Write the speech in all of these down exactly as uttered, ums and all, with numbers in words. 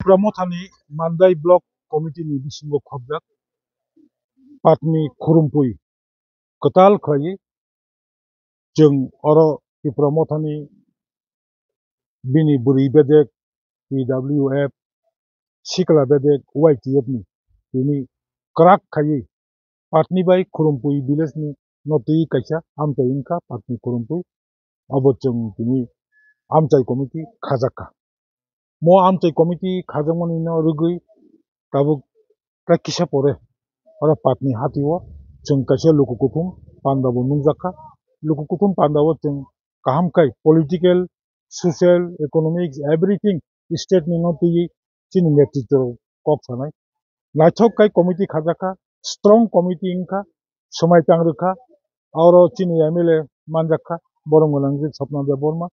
Tipra Mothani Mandai Block Committee ni bisingo khobjak patni khurumpui kwtal khlaiwi chwng oro Tipra Mothani bini bwrwi bedek T W F, sikla bedek Y T F ni tini kwrak khaiwi patni bai khurumpui village ni no twi kaisa amchai wngkha patni khurumpui. Abo chwng tini amchai committee khajakha. Mo amchai committee khajakmani no rwgwi tabuk ta kisa pore oro patni hatio chwng kaisa luku kuthum panda bo nungjakha. Luku kuthum panda o chwng kaham khai political, social, economics, everything state ni no twiwi chini netritwo kok sanai. Naithok khai committee khajakha, strong committee wngkha, swmai tang rwkha, oro chini M L A manjakha, borom gwnang je Swapna Debbarma.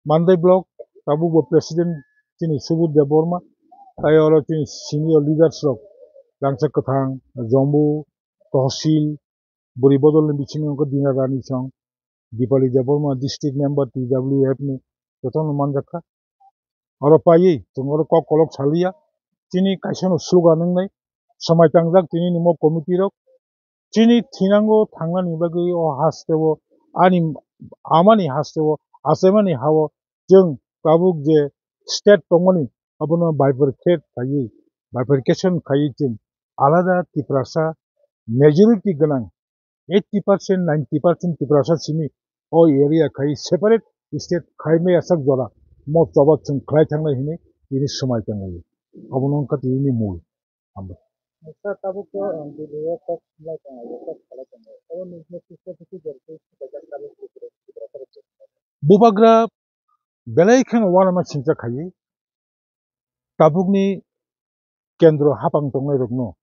Mandai block tabuk bo president chini Subodh Debbarma, tai oro chini senior leaders rok Rangchak Kwthang, Jombu, Tohsil, Bwrwi Bodol ni bisingo wngkha Dina Rani song, Dipali Debbarma, district member T W F ni jotono manjakha. Oro paiwi chwng oro kok kolok saliya. Chini kaisa no slogan wngnai, swmai tangjak tini ni mo committee rok. Chini thinango thangnani bagwi o hasteo ani amani hasteo achaimani hao chwng tabuk je state tongmani abono bifurcate khaiwi, bifurcation khaiwi chwng alada Tiprasa majority gwnang eighty percent, ninety percent Tiprasa simi o area khai separate state khai maya sak jora mo choba chwng khlai thangnai hinwi tini swmai tanglaio. Abono wngkha tini mul. Hambai. Sir, tabuk to, um, Delhi o kok khlai tonglaio, kok khlai tonglaio. Abo nini state to kok khlai tonglaio. Bubagra belai kheno uanama singcha khaiwi tabukni kendro hapang tongnairokno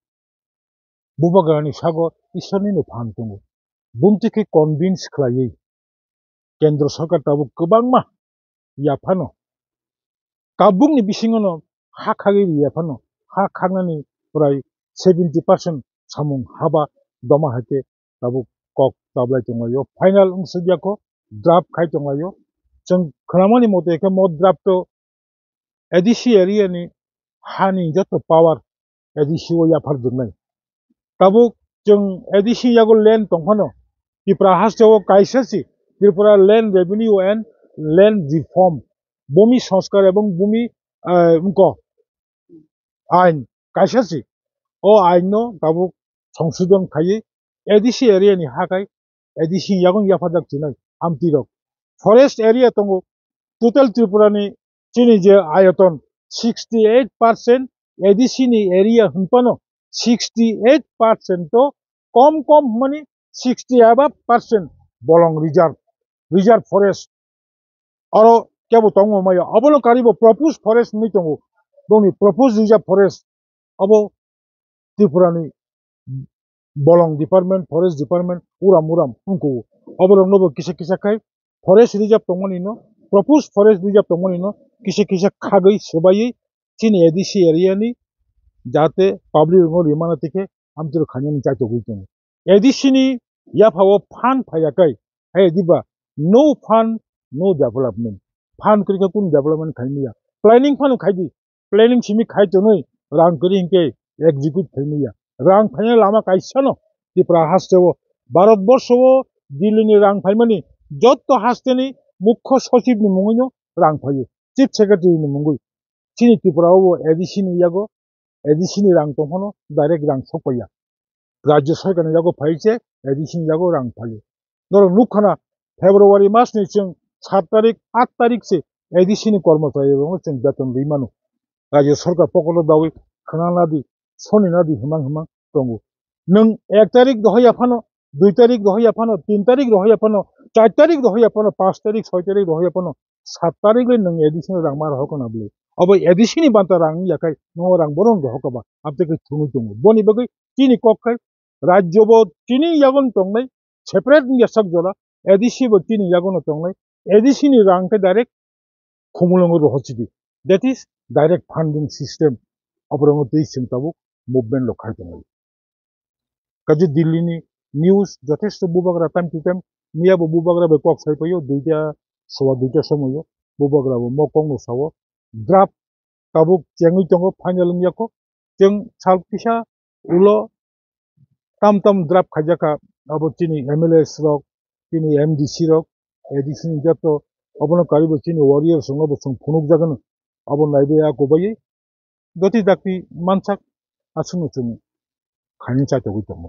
bubagrani sago Iswrnino phan tongo. Bumtwi khe convince khlaiwi kendro sarkar tabuk kwbangma yaphano, kabukni bisingono ha khagwi ri yaphano, ha khagnani prai seventy percent samung haba doma hai khe tabuk kok chablai tonglaio. Final wngsukya kho, draft khai tonglaio. Chwng khwnamani mote khe mo draft o A D C area ni hani joto power A D C o yaphar jwngnai. Tabuk chwng A D C yago land tongphano Tipra hasteo kaisa si Tripura Land Revenue and Land Reform, Bhumi Sanskar ebong Bhumi, eh, wngko ain kaisa si. O ain no tabuk songsodon khaiwi A D C area ni ha khai A D C ni yago yaphajak chinai amtwi rok. Forest area tongo, total Tripura ni chini je ayoton sixty eight percent A D C ni area hwnphano sixty eight percent to kom kom hwnmani sixty above percent bolong reserve, reserve forest. Oro kebo tongmo maya. Obono karibo proposed forest hinwi tongo. Bongni proposed reserve forest. Abo Tripura ni bolong department, forest department, uram uram wngkho. Oborokno bo kisa kisa khai forest reserve tongmani no, proposed forest reserve tongmani no kisa kisa khagwi swbaiwi chini A D C area ni jate public rokno rimana tikhe amtwrwk khainani chaitogwi tongo. A D C ni yaphao fund phaiya kai, hai diba, no fund, no development. Fund kwrwi khe kunu development khaimaya. Planning phano khaidi, planning simi khai tonwi rang kwrwi hinkhe execute khaimaya. Rang phaina lama kaisano Tripura hasteo, Bharat borsho o Delhi ni rang phaimani jotto haste ni mukho sochib ni mungwi no rang phaio, chief secretary ni mungwi. Chini Tripura o A D C ni yago A D C ni rang tongphano direct rang sokpaiya. Rajya sarkar ni yago phai se A D C ni yago rang phaio. Norok nukha na, February mas ni chwng sat tarik, aat tarik se A D C ni kormochari rokno chwng beton rwi mano. Rajya sarkar pokoto dawi khwna nadi, soni nadi himang himang tongo. Nwng ek tarik rohorya phano, dui tarik rohorya phano, tin tarik rohorya phano, char tarik rohorya phano, panch tarik, soi tarik rohorya phano, sat tarik le nwng A D C ni rang ma rohor kana bwle. Obo A D C ni banta rang wngya khai, nwng rang boron rohor kaba, amtwi khe thwngwi tongo. Boni bagwi chini kok khai, rajyo bo chini yagon tongnai, separate wngya sak jora, A D C bo chini yagono tongnai, A D C ni rang khe direct khumulwngo rohor sidi. That is direct funding system. Oborongo twi chwng tabuk movement lo khai tongo. Kaje Delhi ni news jothesto bubagra time to time, miya bo bubagra bai kok sai paio, duita soba duita somoyo bubagra bo mo kok no sao, draft tabuk chengwi tongo, final wngya kho. Chwng sal kisa ulo tam tam draft khaijak kha, abo chini M L As rok, chini M D C rok, A D C ni joto, obono karwi bo chini warriors rokno bo chwng phunukjagwno, abo naibe a kubaiwi doti dakti mansak aswkno chwng khaini chachogwi tongo.